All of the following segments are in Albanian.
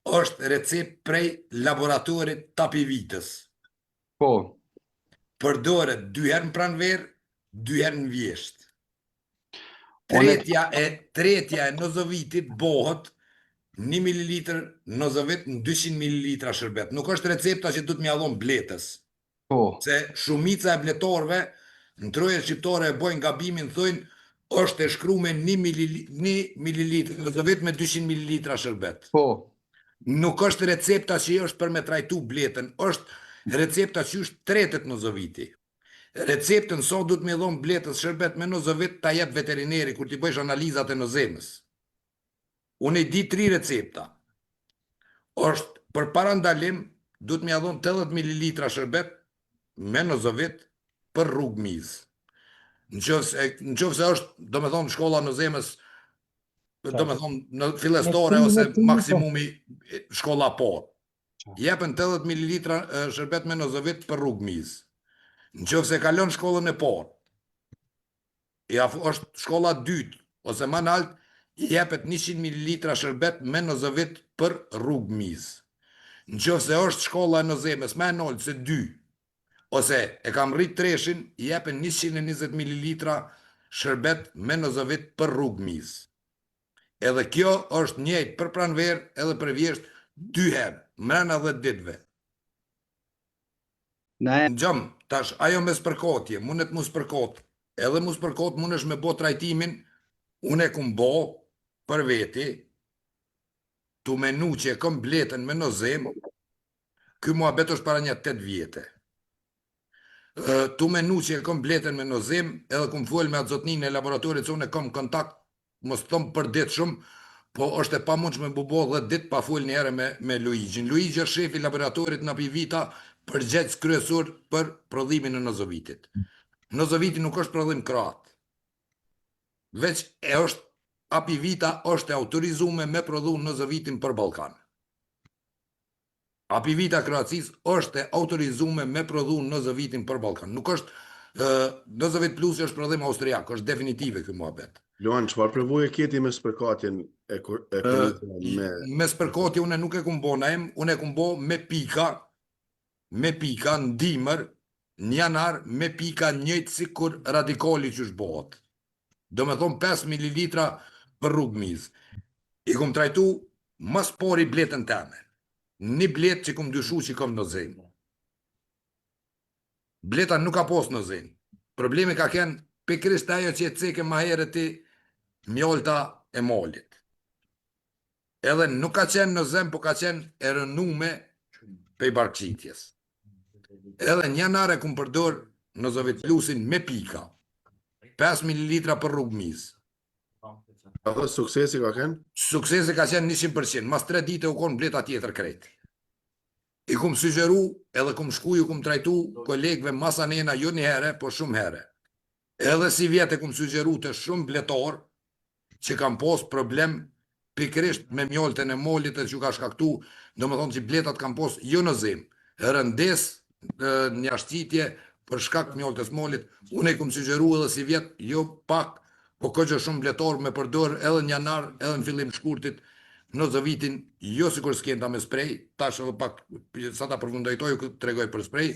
Është recept prej laboratorit t'Apivitës. Po. Përdoret dy herë në pranverë, dy herë në vjeshtë. Tretja e tretja e nozovitit bohet 1 ml nozovit në 200 ml shërbet. Nuk është recepta që duhet me ia dhon bletës. Po. Se shumica e bletorëve në trojet shqiptare e bojnë gabimin thojnë është e shkrume 1 ml nozovit me 200 ml shërbet. Po. Nuk është recepta që është për me trajtu bletën, është recepta që është tretet nozoviti. Receptën sa duhet me dhonë bletës shërbet me nozovit ta jep veterineri kur t'i bëjsh analizat e nozemës. Unë i di tri recepta. Është për parandalim duhet me ia dhonë 80 ml shërbet me nozovit për rrugë mizë. Në qoftë se është, do me thonë, shkolla nozemës, do me thonë, në fillestore ose po. maksimumi shkolla parë. Jepen 80 ml shërbet me nozovit për rrugë mizë. Në qoftë se kalon shkollën e parë, ja është shkolla dytë ose më nalt, i jepet 100 ml shërbet me nozovit për rrugë mizë. Në qoftë se është shkolla e nozemës më e naltë se 2, ose e kam rrit treshin, i jepen 120 ml shërbet me nozovit për rrugë mizë. Edhe kjo është njëjtë për pranverë edhe për vjeshtë dy herë, mrena 10 ditëve. Ne. Ngjom, tash ajo me spërkatje, mundet mu spërkat, edhe mu spërkat mundesh me bo trajtimin, unë e kum bo për veti, tu menu që e kom bletën me nozem, ky muhabet është para një 8 vjete. Tu menu që e kom bletën me nozem, edhe kum fol me atë zotnin e laboratorit se unë e kom kontakt, mos të thom për ditë shumë, po është e pamundshme m'u bo 10 ditë pa fol një herë me me Luigjin. Luigji është shefi i laboratorit në Apivita, përgjegjës kryesor për prodhimin e nozovitit. Nozoviti nuk është prodhim kroat. Veç e është Apivita është e autorizume me prodhu nozovitin për Ballkan. Apivita e Kroacisë është e autorizume me prodhu nozovitin për Ballkan. Nuk është Nozovit Plus është prodhim austriak, është definitive ky muhabet. Luan, çfarë përvoje ke ti me spërkatjen e e kornizave me Me spërkatje unë nuk e kum bo naim, unë e kum bo me pika, me pika në dimër, në janar me pika njëjtë sikur radikali qysh bohet. Do me thonë 5 ml për rrugë mizë. I kum trajtu mas pari bletën teme. Një bletë që kum dyshu që kom nozemë. Bleta nuk ka pos nozemë. Problemi ka kenë pikërisht ajo që e ceke ma herët ti mjolta e molit. Edhe nuk ka qenë nozemë, po ka qenë e rënume pej barkqitjes. Edhe në janar e kum përdor Nozovit Plusin me pika. 5 ml për rrugë mizë. Edhe suksesi ka qenë? Suksesi ka qenë 100%. Mas 3 dite u konë bleta tjetër krejt. I kum sugjeru edhe kum shku ju kum trajtu kolegëve masanena jo një here, po shumë here. Edhe si vjet e kum sugjeru të shumë bletor që kam pos problem pikërisht me mjoltën e molit e që ka shkaktu, do më thonë që bletat kam pos jo nozemë, rëndes në jashtëqitje për shkak të mjoltës molit, unë e kum sugjeru edhe si vjet, jo pak, po këgjë shumë bletor me përdor edhe në janar, edhe në fillim shkurtit, nozovitin, jo sikur skenta me sprej, tash edhe pak, sa ta përfundoj to, ju tregoj për sprej,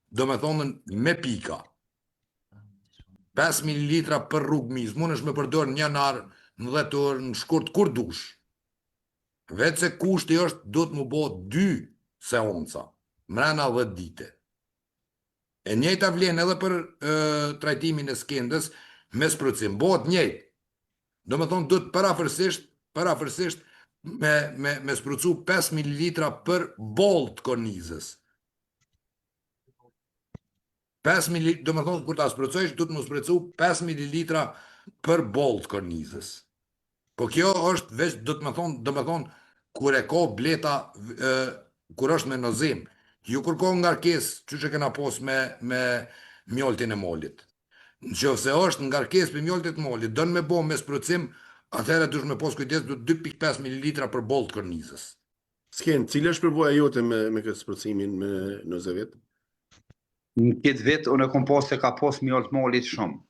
do me thonën me pika. 5 ml për rrugë mizë, mund është me përdor në janar, në dhjetor, në shkurt, kur dush. Vetë se kushti është duhet mu bo dy seanca, mrena 10 dite. E njëjta vlen edhe për e, trajtimin e skendës me sprucim. Bëhet njëjtë. Do me thonë duhet përafërsisht, përafërsisht me, me, me sprucu 5 ml për boll të kornizës. 5 ml, do me thonë kur ta sprucojsh, duhet mu sprucu 5 ml për boll të kornizës. Po kjo është veç do të më thonë, do me thonë kur e ka bleta e, kur është me nozem, ju kur ka ngarkesë, qysh e kena pos me me mjoltin e molit. Në qoftë se është ngarkesë për mjoltit të molit, don me bo me sprucim, atëherë duhet me pos kujdes, duhet 2.5 ml për boll të kornizës. Sken, cila është përvoja jote me me këtë spërcimin me Nozovit? Në këtë vit unë e kom pas se ka pas mjalt molit shumë.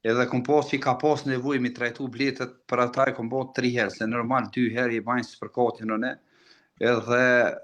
Edhe kom pas që ka pas nevojë mi trajtu bletët, për ata e kom bo tri herë, se normal dy herë i bajnë spërkatjen unë. Edhe